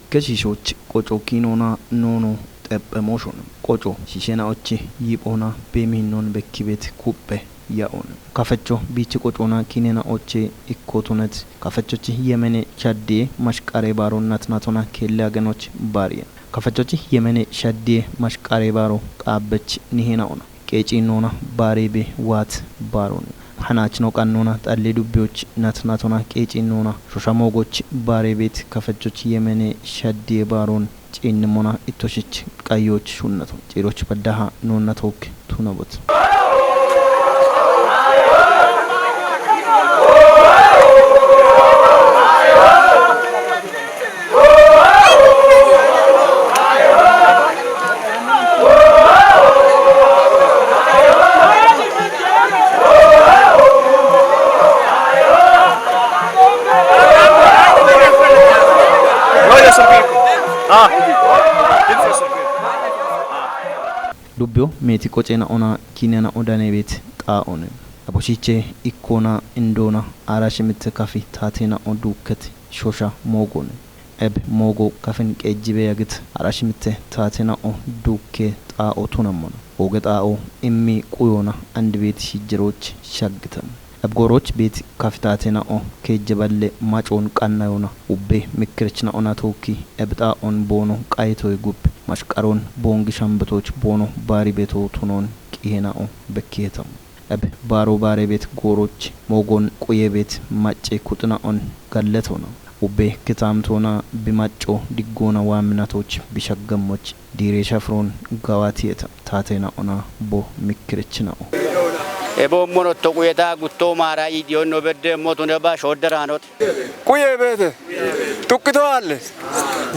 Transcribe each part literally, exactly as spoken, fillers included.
Keshiishoch qoco kiinoona noono xephemooshono. Qoco shiishenaochi yiiphoona beemihinnoon bekki beet kuphe yaoon. Kafecho biichi qocoona kiinenaoche ikkootunet. Kafechochi yemene shaddiye mashqaree baaro natnatona keelle agenoch baariye. Kafechochi yemene shaddiye mashqaree baaro qaabbech nihenaona. Qeeciinnoona baareebe waat baaroon. Hanaachino qannoona xalli dubbiyoch natnatona qeeciinnoona shosha moogoch baareebeet kafechoch yemene shaddiye baaroon ciinnimona ittoshich qayyoch shunnato. Ciiroch baddaha noonna took tunabot. Dubbiyo meeti qocena'ona kiinena'o daneebeet xaa'one. Aboshiche ikkoona indoona aara shimitte kafi taateena'o duukketi shosha moogoone. Eb moogo kafin qeejjibe yagit aara shimitte taateena'o duukke xaa'o tunammona. Ooge xaa'o immi quyoona andibeet shijjiroch shaggitam. Eb gooroch beet kafi taateena'o keejje balle macoon qannayoona. Ubbe mikkirichina'ona tookki eb xaa'on boono qayetoy gub mashqaroon boongi shambetoch boono baari beto tunoon qihena'o bekkihetam. Eb baaro baareebeet gooroch moogon quyeebeet macce kuxina'on galletoona. Ubbe kitaamtoona bimacco diggoona waaminatoch bishaggammoch diiree shafiroon gawaatiyeta taateena'ona bo mikkirichina'o. Ebo monotto quyeta gutto maara idiyon no bedde motune ba shodderaanote. Quyeebeete. Tuqqito haalle.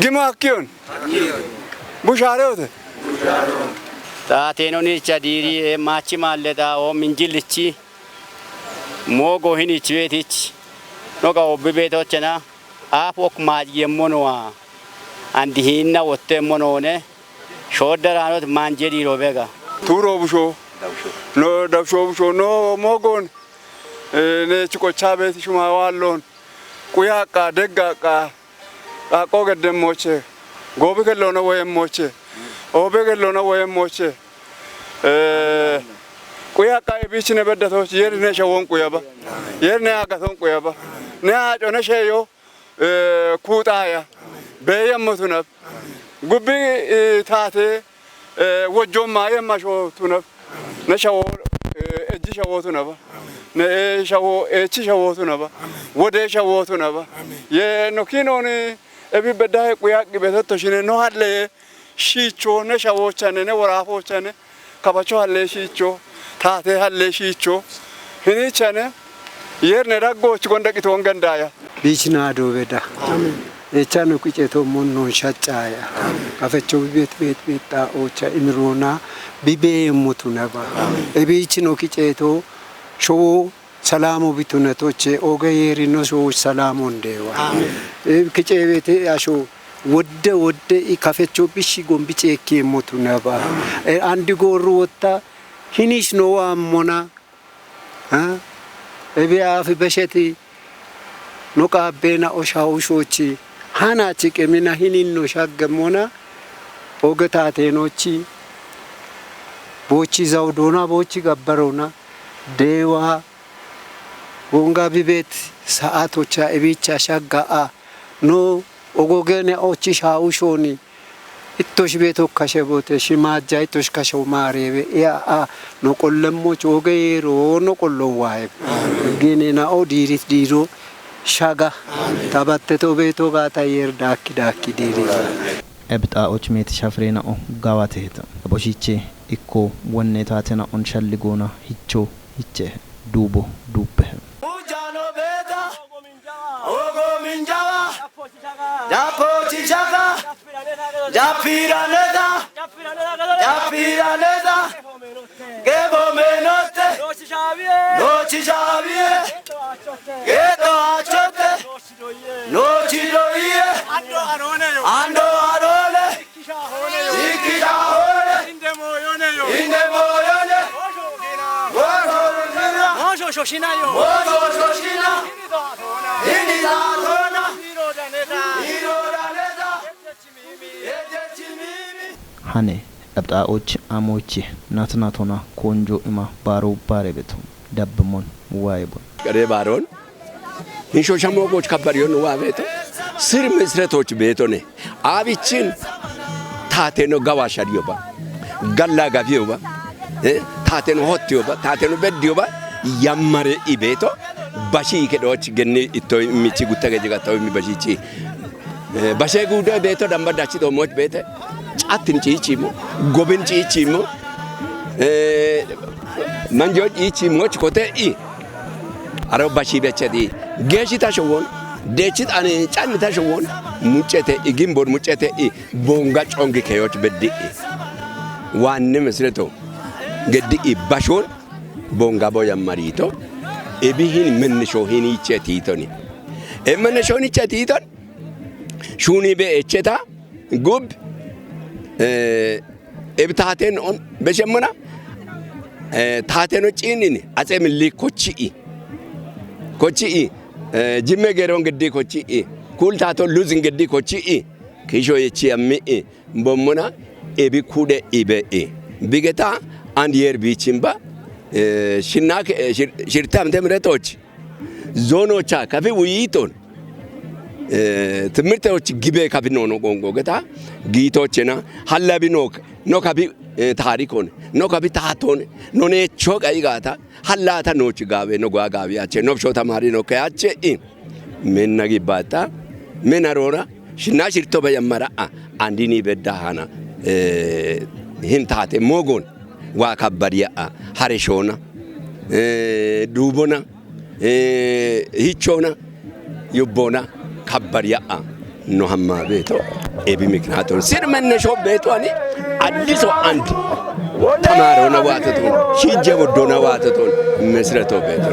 Gimo hakkiyon. Bushaareote. Taateenonicha diiri maachi maalleta o minjillichi. Moogo hinichi beetich. Noqa obbi beetochena. Aap ok maaj yemmonowa. Andi hiinna wottemmonoone. Shodderaanot maanje diiro bega. Tuuro busho. No dabsho busho. No moogoon. Neechi qochaa beeti shumaa waalloon. Quyaaqqa, deggaaqqa. Qaaqqoo geddemmooche. Goobi kelloona woyemmoche. Oobe kelloona woyemmoche. Quyaaqqa ebiichine beddatoochi. Yerine shawoon quyaba. Yerine agatoon quyaba. Ne haacone sheeyo. Kuuxaaya. Beeyemmo tunab. Gubbi taatee. Wojjoon maayemma shoo tunab. Ne shawoo ejji shawoo tunaba. Ne shawoo eechi shawoo tunaba. Wodee shawoo tunaba. Ye no kiinooni ebi beddahe quyaqqi betotto shine no halle ye shiichoo ne shawoochane ne woraafoochane. Kabacho hallee shiicho, taatee hallee shiicho, hiniichane, yeerne daggoochi gonda qitoon gandaaya. Biichina adoobeda. Echano qiceto monnon shaccaaya. Kafecho bibet bet bet ta ocha imiroona bibe mutunaba. Ebiichino qiceto showo Salamo bitunetoche oge yeerino showo salamon deewa. Kiceebete asho wodde wodde i kafecho bishi gombiche ekkiemmotu naba. Andi goorru wotta hinish no waammona. Ebe aafi besheti no qaabbeena osha ushoochi hanachi qemina hininno shaggemmona. Oge taateenochi boochi zawudoona boochi gabbaroona deewa. Wonga bibet sa'atocha ebicha shagga a no ogogene ochi shawushoni ittosh beto kashe bote shimajja ittosh kashe maarebe ya a no qollemmoch oge yeero no qollon waayeb. Gine na o diirit diiro shaga tabatteto beto gaata yeer daakki daakki diiri. Ebxaa'och meeti shafireena'o gawateeta. Aboshiche ikko wonne taatena'on shalligoona hicho hiche duubo duubbehe. Ujano beta ogo minjawa japochichaka japiraneta japiraneta gebo menote nochi shabiye gedo achote nochi doiye ando arone yo ando arone Ikkisha hoone. Ikkisha hoone. Inde mooyone yo. Inde mooyone. Woosho kina. Woosho kina. Woosho shoshina yo. Woosho shoshina. Hini taatona. Hini taatona. Hiro daneta. Hiro daneta. Hane dhabxaa'och amoichi natnaatona konjo ima baaro baarebeto dabbimon waayebon. Qare baaroon hin shoshamoo gooch kabbariyoon waabeeto sir misretoch beetone. Aabichin taateno gawa shadiyoba, gallaa gafiyoba, taateno hottiyoba, taateno beddiyoba yammare ibeeto. Bashii kedhooch genni itto immichi gutta geje gattawo immi bashiichi. Bashee guudo ibeeto damba dachi doomooch beete cattin ciichiimo, gobin ciichiimo, manjoo ciichiimooch kote i aro bashii becheti geeshi tasho won deechi xani canni tasho won muccete i gimbon muccete i boonga congi keyoch beddi'i. Waanni misireto geddi'i bashoon boonga boyan mariito. Ebi hin mennisho hin iche tiitoni. E mennisho hin iche tiiton shuuni be echeta gub ebi taaten on beshemmona. Taateno ciinin atse milli kochi'i kochi'i jimme geeron geddi kochi'i kuul taato luzin geddi kochi'i kisho yechi yammi'i bommona. Ebi kude ibe'i bigeta and yer biichin ba shinna shirte amte miretoch zoonocha kafi wuyiton timirteoch gibe kafi noono qonqo geta giitochena hallabi nok no kafi taarikon no kafi taaton no neecho qayi gaata hallata nooch gaawe no goa gaawi ache nobsho tamaari no keyache i menna gibbaata mena roora shinna shirto bayammara a andini bedda hana hin taate moogon waa kabbariya a hareshoona duubona hichoona yubboona kabbariya a no hamma beeto ebi miknaaton sir mennesho beetuwani addiso and tamaarona waatoton shijje woddoona waatoton mesirato beeto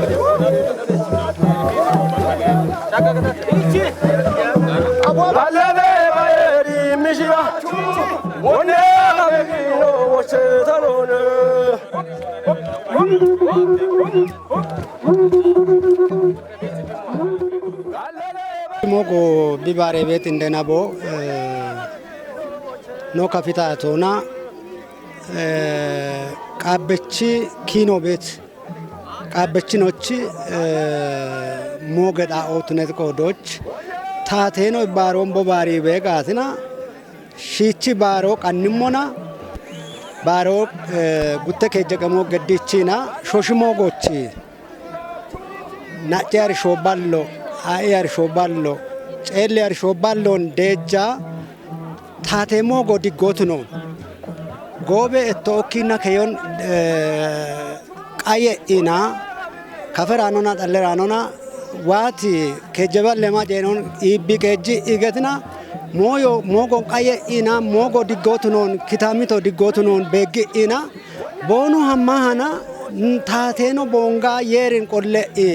Mogo bi baare beet indena bo no kafita toona qaabbechi kiino beet qaabbechinochi mooge dhaa ootunet qoodoch taateeno baaroon bo baarii bee gaatina shiichi baaroo qannimmona baaroo gutte keejjeqemoo geddiichiina shoshimoo gochi na'ce arshoo ballo ae arshoo ballo ceelle arshoo balloon deejja taateemoo go diggootunoon goobe etto okkiinna keyon qaye'ina kaferaanona xalleraanona waati keejjeballe maceenon iibbi qeejji igetina mooyo moogon qaye'ina moogo diggootunoon kitaamito diggootunoon beeggi'ina boonu hammahana taateeno boonga yeerin qolle'i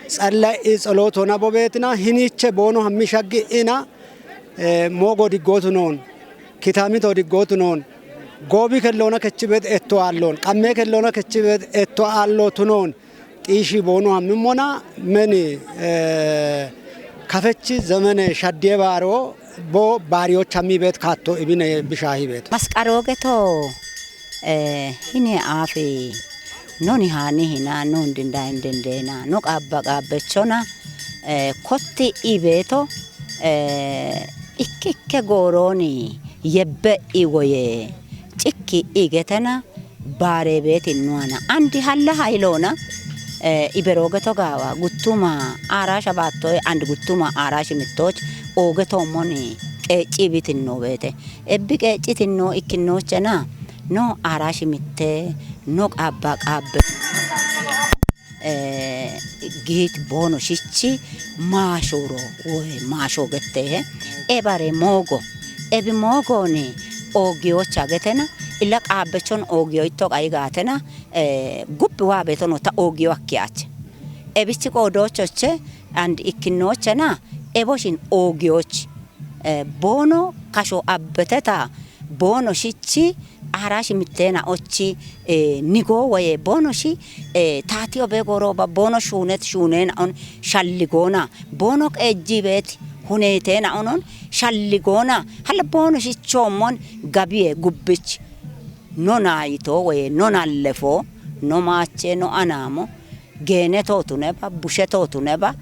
tsalla'i tsolootona bobeetina hiniiche boono hammi shaggi'ina moogo diggootunoon kitaamito diggootunoon goobi kelloona kechibet etto aalloon qammee kelloona kechibet etto aallootunoon xiishi boonu hammimmona meni kafechi zemene shaddiye baaro bo baariyoch hammi beet kaatto ibine bishaahi beet. Masqaroogeto hine aafi noni haani hina nuun dinda hin dindeena no qaabba qaabbechona kotti ibeeto ikkikke goorooni yebbe iwoye cikki igetena baareebeeti nuwana andi halla hayiloona iberoogeto gaawa guttuma aaraasha baattoye and guttuma aaraashi mittooch oogetoomon qeecci ibitinno beete ebbi qeeccitinno ikkinnoochena no aaraashi mitte no qaabba qaabbe giit boono shichi maashooro woy maashoo getteehe ebare moogo ebi moogooni oogiyoocha getena illa qaabbechon oogiyoyitto qayi gaatena gubbi waa beetono ta oogiyo akkiyaache ebichi qoodoochoche and ikkinnoochena eboshin oogiyooch boono kasho abbeteta boono shichi aarashi mitteena ochi nigoo woye boono shi taatiyo bee goorooba boono shuunet shuuneena on shalligoona boono qeejjiibeeti Huneeteenaonon shalligoona halla boono shichoommon gabiye gubbich no naayitoo woye no nallefoo no maachee no anaamo geene tootuneba bushe tootuneba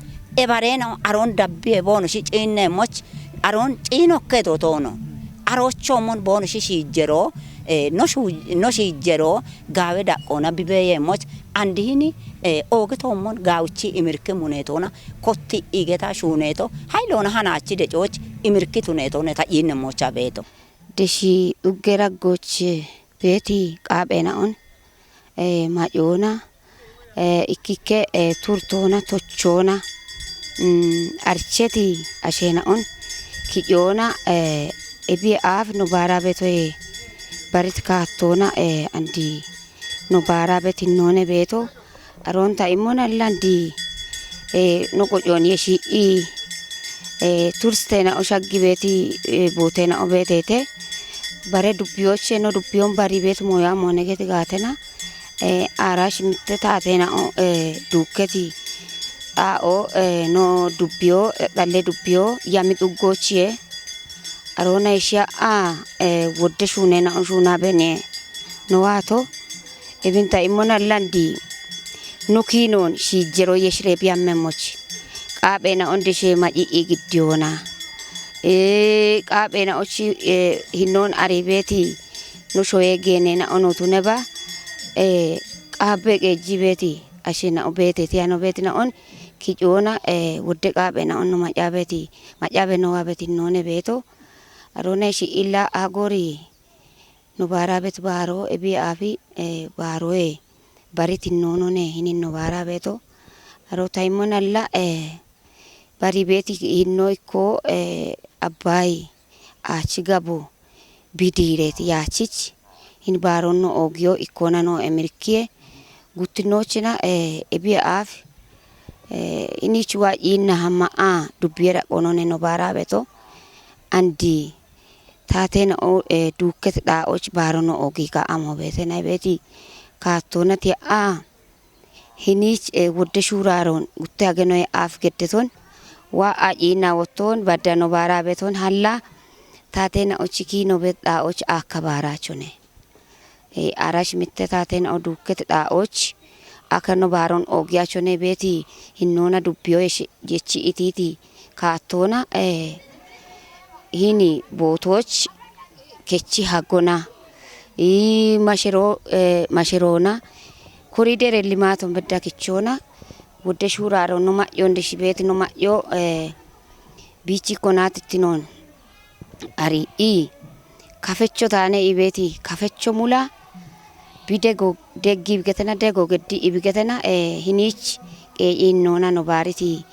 ebareenao aroon dabbiye boono shi ciinneemmoch aroon ciinokkeetoo toono aroochoommon boono shi shiijjeroo eh, no shuu- no shiijjeroo gaawe daqqoona bibeeyeemmoch andihini eh, oogitoommon gaawichi imirkim huneetoona kotti igeta shuuneeto hayloona hanaachi decooch imirkit huneetoone ta'iinne moocha beeto. Deshi dhugge raggoch beeti qaapheenaon eh, macoona eh, ikkikke eh, turtoona tochoona mm, archeti asheenaon kicoona eh, ebi aaf no baara betoye barit kaattoona eh, andi no baara betinnoone beeto aroonta immona landi eh, no qocoon yeshi'i eh, tursteenao shaggi beeti eh, booteenao beeteete bare dubbiyoche no dubbiyoon bari beet mooya moonegeti gaatena eh, aarash mitte taateenao eh, duukketi xaa'o eh, no dubbiyo eh, dhalle dubbiyo yami xuggoochiye aroona ishiya a eh, wodde shuuneenao shuuna bene no waato ibinta immona landi no kiinoon shiijjero yeshire biyammemmoch qaapheenaon deshe maci'i giddiyoona ee qaapheenaochi ee hinnoon ari beeti no shoyee geeneenaonotuneba ee qaabbe qeejji beeti asheenao beeteeti yano beetina'on kicoona ee wodde qaapheenaon no macaabeeti macaabe nowaabeti noone beeto aroona ishi illa agori no baaraabet baaro ebi aafi ee baaroye bari tinnoonone hinin no baaraabeto aro taymonalla ee bari beeti hinno ikko ee abbaayi aachi gabo bidiireeti yaachich hin baaronno oogiyo ikkona noo emirkiye guttinoochina ee ebi aafi ee hinichi waa ciinna hamma aa dubbiye raqonone no baaraabeto andi taateena'o ee duukkete xaa'och baarono ogi ka'amo beete nayi beeti kaattoona tiya'a hiniich ee wodde shuuraaroon gutte hagenoye aaf geddeton waa aa ciinna wottoon baddano baaraabeton halla taateena'ochi kiino beet xaa'och aakka baaraachone ee arash mitte taateena'o duukkete xaa'och aka no baaron oogiyaachone beeti hinnoona dubbiyoye jechi itiiti kaattoona ee hini bootooch kechi haggona ii mashero ee masheroona koriidere limaato medda kichoona wodde shuuraaro no ma'yoon deshi beeti no ma'yo ee biichi ikko naatittinoon ari ii kafecho taane ii beeti kafecho mula bidego deggi ibigetena dego geddi ibigetena ee hiniich qee'i hinnoona no baariti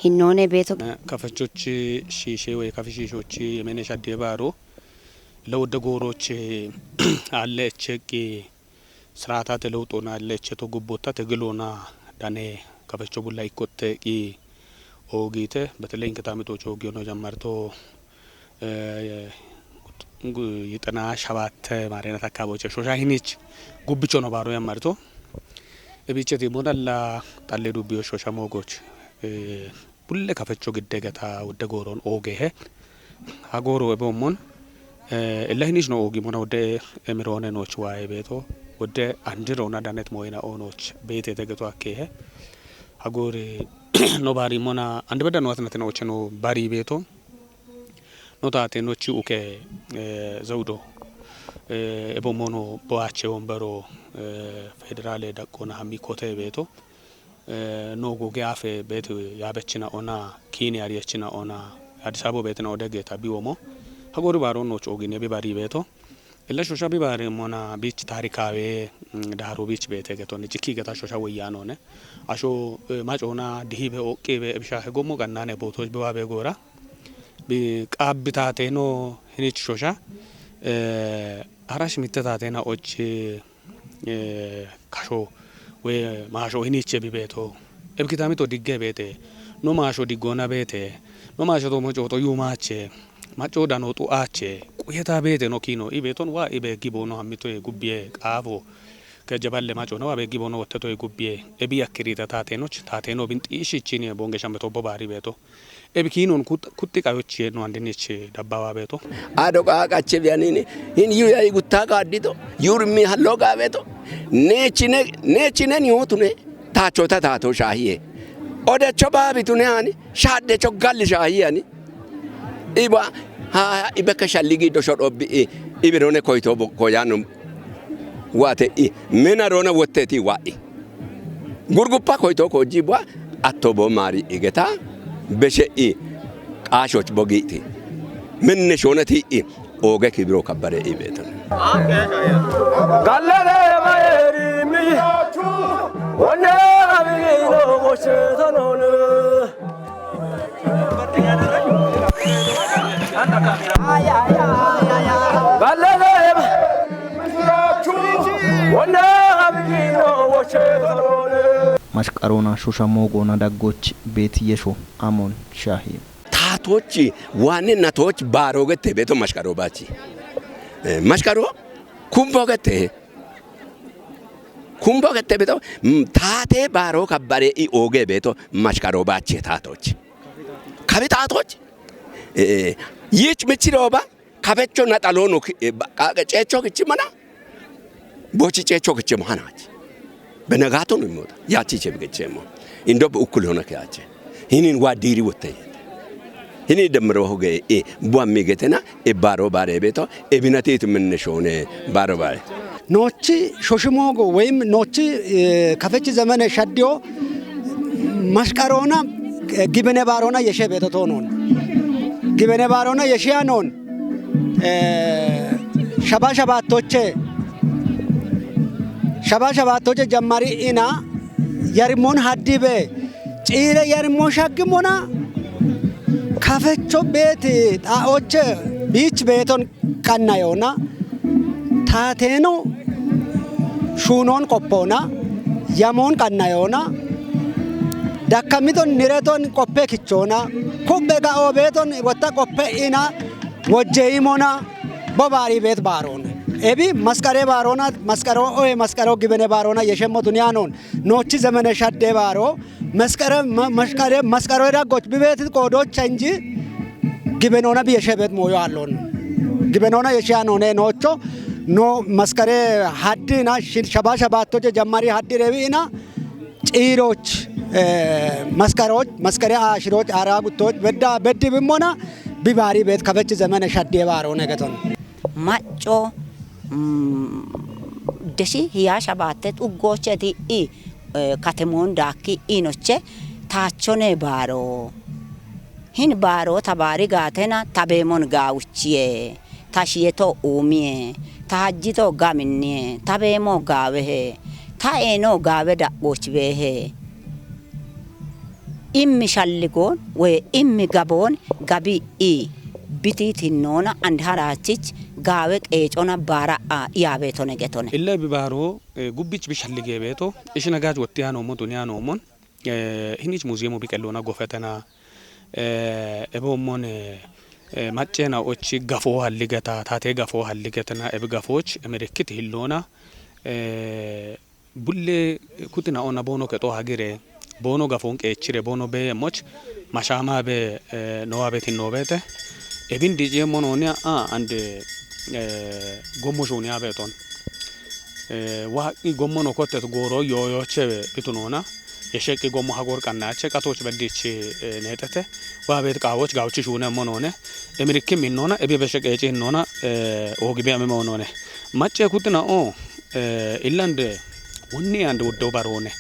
hinnoone beeto kafechochi shiishe woy kafi shiishochi yemene shaddiye baaro lewodde gooroche alle echeqqi siraatate lewuxoona alle echeto gubbottate giloona dane kafecho bulla ikkotte qi oogite beteleyin kitaamixoocho oogiyono jammarto yixena shabatte maareenat akkaabawoche shosha hinich gubbichono baaro yammarto ebicheti modalla xalle dubbiyo shosha moogoch bulle kafecho gidde gata wodde gooron oogehe ha gooro eboommon ella hinich no oogimona wodde emiroone nooch waaye beeto wodde andirona danet mooyina oonoch beetete geto akkehe ha goori no baarimmona andi bedda no atinatinoche no bari beeto no taate nochi uke zewdo ebommono bowache wombero federale daqqona hammi kote beeto no goge afe beeto yaabechina ona kiini ariyechina ona addis ababa beetina ode geeta biwomo hagori baaro noch ogine bi bari beeto illa shosha bi bari mona bich taarikaawe daaro bich beete getonni chikki geta shosha woyyaanone asho macoona dihibe oqqibe ebisha hegommo qannaane bootoch biwaabe goora bi qaabbitaateno hinich shosha harash mitte taateena och kasho woy maasho hiniche bibeeto ebkitamito digge beete no maasho diggoona beete no maasho toomo cooxo yuumaache macco dano xu'aache quyeta beete no kiino ibeeton waa ibe giboono hammitoye gubbiye qaafo Ke jaballe maco no, abe gibo no, wotte toy gubbiye. Ebi yakkirita taatenoch, taateno bin xiishi chini bonge shambe tobbo bari beto. Ebi kinon kut-, kutti kayochi no andinich dabbawa beto. Ado ka kache bianini. Hin yu ya gutta ka addito. Yur mi hallo ga beto. Nechine, nechine ni otune. Tacho ta tato shahiye. Ode cho babi tune ani. Shadde cho galli shahiye ani. Iba, ha, ibe ka shalligi do shot obbi. Ibe rone koito bo koyano. Wate i. Mena rona wotte ti wa i. Gurguppa koito ko jibwa. Atto bo mari igeta. Beshe i. Qashoch bo giti. Menne shona ti i. Oge kibiro kabbare i betan. Gallere bayeri mi. Wonne abigino goshe tanone. Gallere. Wonne abigino goshe tanone. Mashqarona shosha mogona daggoch bet yesho amon shahi. Taatochi waanne natochi baarogette beeto mashkaro baachi. Eh, mashkaro kumbo gette. Kumbo gette beeto, mm, taate baaro kabbare i ooge beeto mashkaro baachi taatochi. Kabi taatochi. Eh, yich michiro ba, kabecho naxalo no ki-, eh, ba, ka-, ceecho kichi mana. Bochi ceecho kichemo hanachi. Benagato no imota. Yachi che bichemo. Indo ukul hona ke ache. Hinin wa diri wotte. Hini demro hoge e buammi getena e baro bare beto e binati tu menne shone baro bare. Nochi shoshimogo weyim nochi, eh, kafechi zemene shaddiyo mashqarona, eh, gibene barona yeshe beto tonon. Gibene barona yeshe anon. Eh, shaba shabaattoche, shaba shabaattoche jammari ina, yarimmon haddibe, ciire yarimmon shaggimona, kafecho beeti xaa'oche biich beeton qannayona, taateno shuunon qoppona, yamon qannayona, dakkamiton nireton qoppe kichona, kubbe ga'o beeton wotta qoppe ina, wojjeyimona, bo baari beet baaroona. Ebi masqare baaroona, masqaro, oye masqaro gibene baaroona, yeshemmo duniya noon, noochi zemene shadde baaro, masqare, ma-, masqare, masqaro era goch bibeet qoodocha inji, gibenoona bi yeshe beet mooyo aallon. Gibenoona yeshe anoone noocho, no masqare haddina, shi-, shaba shabaattoche jammari haddi rewi ina, ciiroch, eh, masqaroch, masqare aashiroch, aara guttoch, bedda, beddi bimmona, bi baari beet kafechi zemene shaddiye baaroone geton. Macco, mm, deshi hiya shabaatte xuggocheti i, eh, katemoon daakki inoche taachone baaro. Hin baaro ta baari gaatena ta beemon gaawuchiye, ta shiyeto uumiye, ta hajjito gaminniye, ta beemo gaawehe, ta eeno gaawe da'gooch beehe. Immi shalligoon woy immi gaboon gabi i biti tinnoona and haraachich gaawe qeecona baara a iyaabeetone getone. Ille bi baaro, eh, gubbich bi shalligee beeto, ishina gaach wotti yaanoommo, duniya noommon. Eh, hinich muziyeemu biqelloona gofetena, eh, ebe ummon, eh, eh, macceena ochi gafoo halligeta, taate gafoo halligetena, ebe gafooch emerikkit hilloona, eh, bulle kutina ona boono kexo hagire, boono gafoon qeechire, boono beemoch, mashaama be, eh, noowa betin noobete, ebin dijiyeemmo nooniya, a, ande, eh, gommo shuuniya beeton. Eh, wa haqqi gommo no kottet gooro yooyooche bitunoona, yesheqqi gommo hagor qannache qatoch beddichi, eh, neexete, wa beet qaawoch gaawchi shuunemmo noone, emirikki minnoona, ebi beshe qeeci hinnoona, eh, oogibe amemo noone. Macce kutina o, eh, illande wonni ande woddo baroone.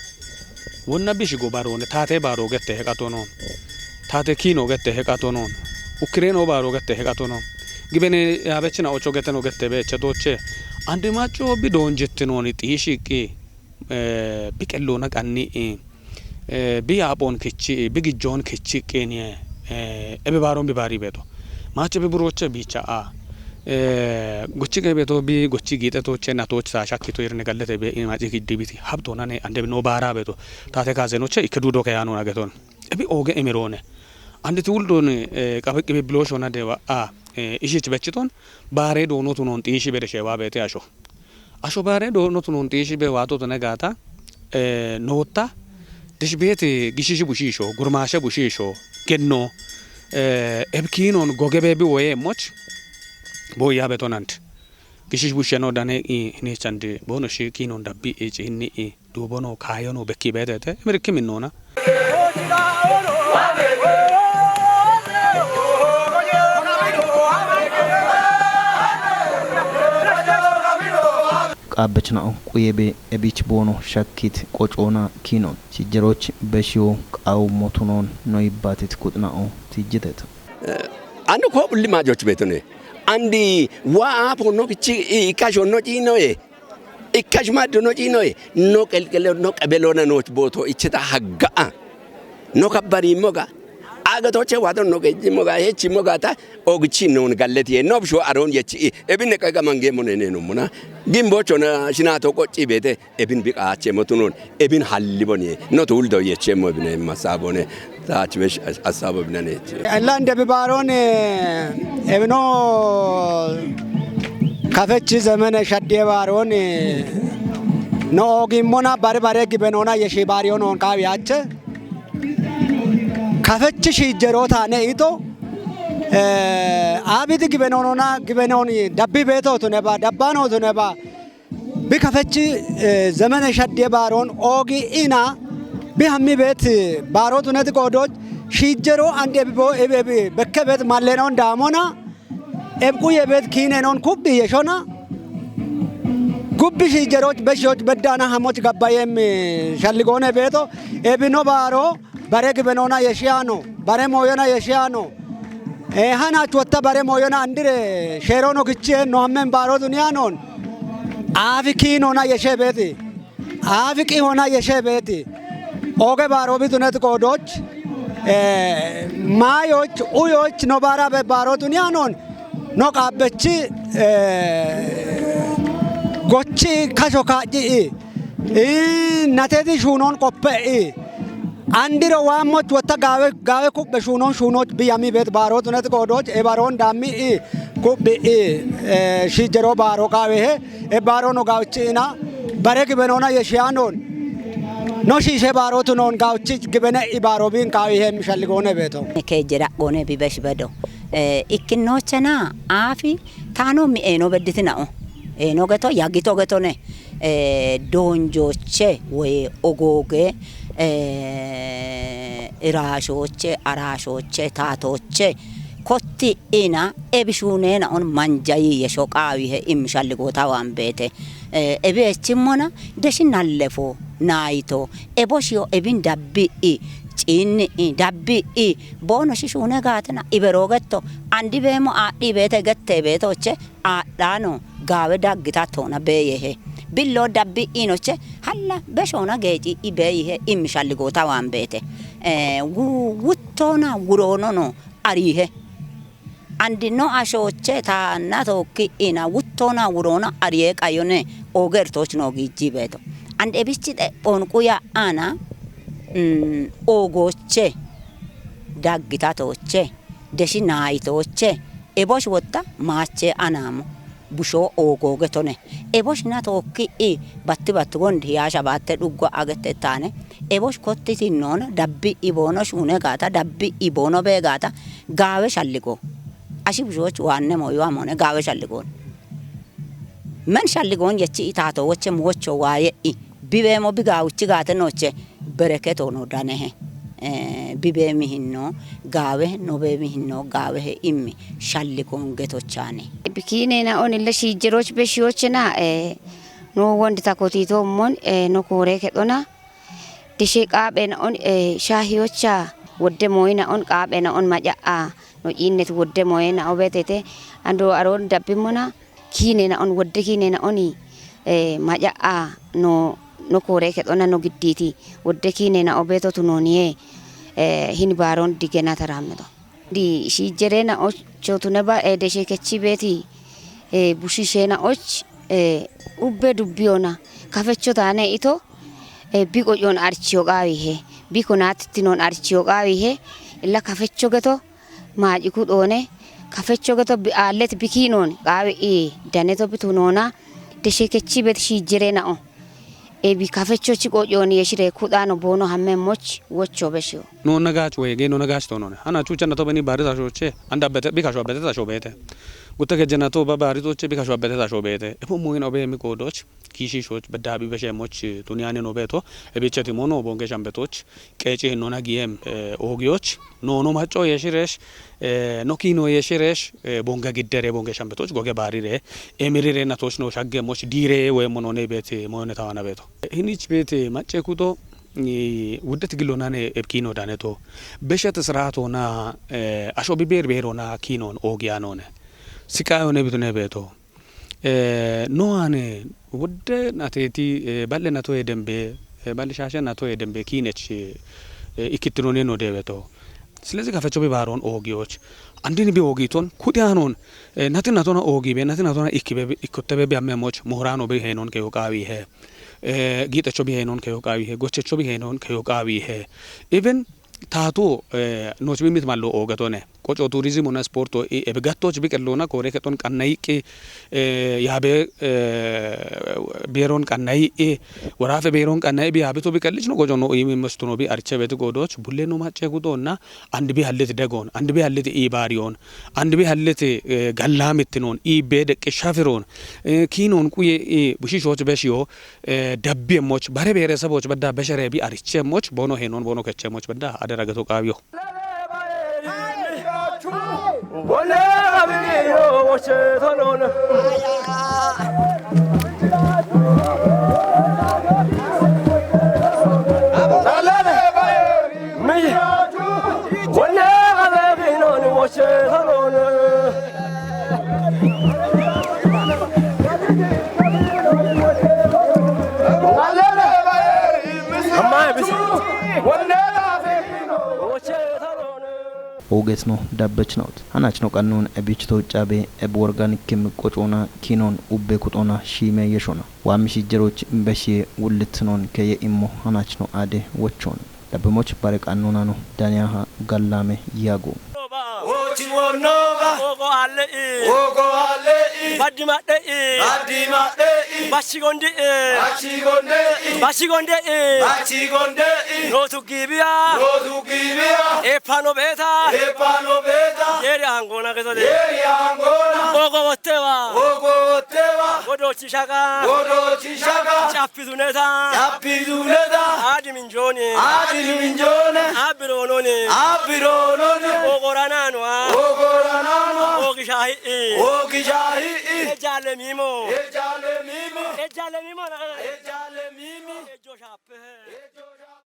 Wonna bishigo baroone, taate baaro gette heqatono. Taate kiino gette heqatono. Ukkireeno baaro gette heqatono. Gibene yaabechina ocho geteno gette beeche dooche. Ande macco bi doonjettinooni xiishiqqi, eh, bi qelloona qanni'i, eh, bi yaaphoon kichi'i, bi gijjoon kichiqqiniye, eh, ebe baaroon bi baari beeto. Maache bi burooche biicha a. Eh, gochi qee beeto bi gochi giixe tooche na tooch saa shakkito irne gallete be in maci giddi biti. Habtoonane ande bi noo baara beeto. Taate kaazenoche ikke duudo ke yaanoona geton. Ebi ooge emiroone. Ande tiwuldoon, eh, qabeqqi bi bilooshona dewa a, eh, ishich bechiton, baare doonotu noon xiishi bereshewa beete asho. Asho bare do no tunon tishi be wato tune gata, eh, nota, dish beti gishishi bushisho, gurmasha bushisho, genno, eh, ebkinon gogebe bi woye moch, bo ya betonant. Gishish busheno dane i, ni chandi, bono shi kinon dabbi i, chi inni i, dubono kayono bekki betete, emir kiminona. Qaabechna'o quyebe ebich boono shakkit qocoona kinon. Sijjeroch beshiyo qawu motunon no yibbatit kuxna'o tijjitet. Andu ko bulli majoch betune. Andi wa apo no kichi ikasho no chinoye. Ikkash maddu no chinoye. No qelqelo no qebelona noch boto icheta hagga'a. No kabbarimmoga. Agatoche wadon no gejjimmoga, hechimmoga ta ogchi non galletiye. No bsho aron yechi. Ebine qaga mangemone nenumuna. Gimbochona shinato qocci bete. Ebin biqache motunon. Ebin halliboni. No tuldo yechemmo ebine masabone. Taach besh as-, asabo binane. Ella inde bi baaroon, eh, ebino kafechi zemene shaddiye baaroon, eh, no ogimmona bare bare gibenona yeshi baariyonon qawiyache. Kafechi shijjerotane ito, eh, abidi gibenonona gibenoni dabbi beto tuneba, dabbano tuneba, bi kafechi, eh, zemene shaddiye baaroon oogi ina bi hammi beet baaroo tuneti qoodoch shijjero andi ebi bo-, ebi, ebi bekke beet mallenon daamona, eb quye beet kiinenon kubbi yeshona, gubbi shijjeroch beshoch beddana hamoch gabbayem, eh, shalligoone beeto, ebi no baaroo, bare gibenona yeshiyano, bare moyona yeshiyano. E, hana chuwatta bare moyona andire sherono kichie no hammen baro duniyanon. Afi kinona yeshe beti. Afi qihona yeshe beti. Oge baro bidunet qodoch. E, mayoch, uyoch no bara be baro duniyanon. No qabechi, e, gochi kasho kaji. Ii, nateti shuunon qoppe'i. Andiro waammoch wotta gaawe, gaawe kubbe shuunon shuunoch biyami bet baaro tunet qoodoch, e baroon daammi i kubbi i, e, shijjero baaro qaawehe, e baaro no gaawchi ina, bare gibenona yeshiyaanon. No shiishe baaro tunon gaawchi gibene i baaro bin qaawehe mishalligoone beeto. Keejjera qoone bibesh bedo. E, ikkinnochena aafi taano mi eeno bedditinao. Eeno geto, yagito getone. E, doonjooche woy ogooge, e, iraashooche, araashooche, taatooche, kotti ina ebishuuneenaon manjayi yesho qaawihe immishalligoota waan beete. E, ebi echimmona deshi nallefo, naayito, eboshiyo ebin dabbi'i, ciinni'i, dabbi'i, boono shishuune gaatina, iberoogetto, andi beemo aadhii beete gettee beetooche, aadhaano gaawe daggitattoona beeyehe. Billoo dabbi inoche halla beshoona geeci i beeyihe immishalligoota waan beete. E, wu-, wuttoona wuroonono ariihe. Andino ashooche taanna tookki ina wuttoona wuroona ariye qayone oogertooch noo giijjii beeto. And ebichi xephoon quya aana, mm, oogooche, daggitatooche, deshi naayitooche, ebosh wotta maache anaamo, bushoo oogooge tone. Ebosh na tookki i batti batti gondi hiyaasha baatte dhuggo agette taane. Ebosh kotti tinnoona dabbi i boono shuune gaata, dabbi i boono bee gaata, gaawe shalligo. Ashi bushooch waanne mooyo amoone gaawe shalligoon. Men shalligoon yechi i taatoo woche moocho waaye i. Bibeemo bi gaawuchi gaate nooche bereketoono danehe. E, bibeemi hinno gaawe, nobeemi hinno gaawehe immi shalligoon getochaane. Bikiineenaon ille shiijjerooch beshiyoochena, e, no wondi takotiitoommon, e, no kooree kedhona. Deshe qaapheenaon, e, shaahiyocha wodde mooyina'on qaapheenaon maca'a no ciinnet wodde mooyina'o beetete. Ando aroon dabbimmona kiineenaon wodde kiineenaoni, e, maca'a no, no kooree kedhona no giddiiti. Wodde kiineena'o beeto tunooniye, e, hini baaroon digena taraammedo. Di shiijjereena'ocho tuneba, e, deshe kechi beeti, e, bushiisheena'och, e, ubbe dubbiyona. Kafecho taane ito, e, bi qocoon archiyo qaawihe. Bi konaatittinoon archiyo qaawihe. Illa kafecho geto maaciku dhoone. Kafecho geto bi aallet bikiinoon qaawi i daneto bitunoona. Deshekechi bet shijire na'o. Ebi kafechochi qo'yoni yeshire kudano bono hamme moch wocho beshiyo. No nagach wege no nagach tonone. Hana chucha na to beni barita shoche. Anda bete bika sho bete ta sho bete. Gutta ke jena to ba barito che bika sho bete ta sho bete. Epo mo ino be mi kodoch. Kishi shoch badabi beshe moch tuniane no beto. Ebi cheti mono bonge shambetoch. Qeeci hinona giyem, eh, oogiyoch, noono macco yeshiresh, eh, no kiino yeshiresh, eh, bonge giddere bonge shambetoch goge baarire, emirire natoch no shagge moch diire we monone beete moyone tawana beeto. Hinich beete macce kuto, eh, wuddet gilonane eb kiino daneto. Beshet sraatona, eh, asho biber berona kiinon oogiyanone. Siqayone bitune beeto. Eh, no ane wudde nateti, eh, balle natoye dembe, eh, balle shashe natoye dembe kiinech, eh, ikittinone no debeto. Silezi kafecho bi baaron oogiyoch. Andin bi oogiton, kudi anon, eh, nati natona oogibe, nati natona ikkibe, ikkotebe bi amme moch, muhurano bi henon ke yoqawi he. Eh, giixecho bi henon ke yoqawi he, gochecho bi henon ke yoqawi he. Even taatu, eh, nochi bi mit mallo oogetone. Qoco turizimuna sporto i, ebe gattoch bi qellona kore keton qannayiqqi, eh, yabe, eh, beron qannayiqqi, worafe beron qannayi bi yabe to bi qellich no qoco no i mi mestuno bi arche beti godoch, bulle no macce gudonna, and bi hallet degon, and bi hallet i bariyon, and bi hallet, eh, galla mittinon, i be deqqi shafiron, eh, kinon quye i bushishoch beshiyo, eh, dabbi emoch, bare beereseboch bedda beshere bi ariche emoch, bono henon, bono keche emoch bedda adera geto qaawiyo. Ogetno dabbechnoot. Hanachno qannon ebichto cabe eb worgan kim qocona kinon ubbe kutona shime yeshona. Wami shijjeroch beshiye wullitnon keye immo hanachno ade wochon. Dabbemoch bare qannonano daniyaha gallame yago. Ochi wonnoba. Ogo alle'i. Ogo alle'i. Baddi madde'i. Baddi madde'i. Bashi gondi'i. Bashi gonde'i. Bashi gonde'i. Bashi gonde'i. Nootu gibiya. Nootu gibiya. Epano beta. Epano beta. Yeri angona ketode. Yeri angona. Ogo wottewa. Ogo wottewa. Godochi shaga. Godochi shaga. Chappi duneta. Chappi duneta. Adi minjoni. Adi minjone. Abirononi. Abirononi. Ogorananwa. Ogorananwa. Ogishahi. Ogishahi. Ejale mimo. Ejale mimo. Ejale mimo na. Ejale mimo. Ejo shappe. Ejo shappe.